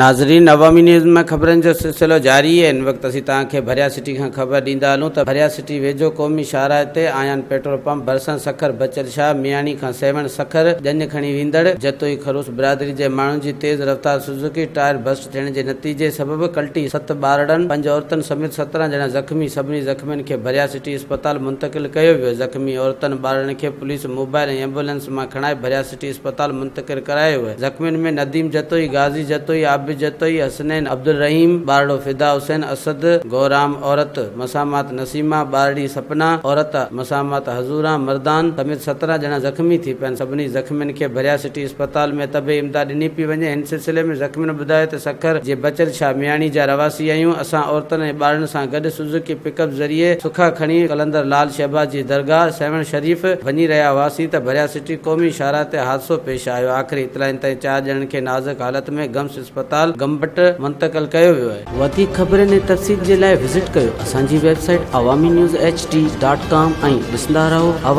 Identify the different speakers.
Speaker 1: ناظرين عوامي نيوز ۾ خبرن جو سلسلو جاري آهي هن وقت اسين توهان کي ڀريا سٽي کان خبر ڏيندا هلون ته ڀريا سٽي ويجهو قومي شاهراهه تي آيان پيٽرول پمپ ڀرسان سکر بچل شاهه مياڻي کان سيوهڻ سکر ڄڃ کڻي ويندڙ جتوئي خروس برادري جي ماڻهن جي تيز رفتار سوزوڪي ٽائر بسٽ ٿيڻ جي نتيجي سبب ڪلٽي ست ٻارڙن پنج عورتن سميت 17 ڄڻا زخمي سڀني زخمين کي ڀريا سٽي اسپتال منتقل ڪيو ويو زخمي عورتن ٻارڙن کي پوليس موبائل ۽ ايمبولينس مان کڻائي ڀريا سٽي اسپتال منتقل ڪرايو ويو. زخمين ۾ نديم جتوئي، غازي جتوئي، عابد جتوئي، حسنين، عبدالرحيم، ٻارڙو فدا حسين، اسد، گورام، عورت، مسامات نسيمه، ٻارڙي سپنا، عورت، مسامات حضوران، مردان، سميت 17 ڄڻا زخمي ٿي پيا آهن. سڀني زخمين کي ڀريا سٽي اسپتال ۾ طبي امداد ڏني پئي وڃي. هن سلسلي ۾ زخمين ٻڌايو ته سکر جي بچل شاهه مياڻي جا رهواسي آهيون، اسان عورتن ۽ ٻارڙن سان گڏ سوزوڪي پڪ اپ ذريعي سکا کڻي قلندر لال شهباز جي درگاهه سيوهڻ شريف وڃي رهيا هئاسين ته ڀريا سٽي قومي شاهراهه تي حادثو پيش آيو، آخري اطلاعن تائين چار ڄڻن کي نازڪ حالت ۾ گمس اسپتال گمبٽ منتقل ڪيو ويو آهي. وڌيڪ خبرن ۽ تفصيل جي لاء وزٽ ڪيو اسان جي website Awami news H D dot com ۽ ڏسندا رهو عوامي.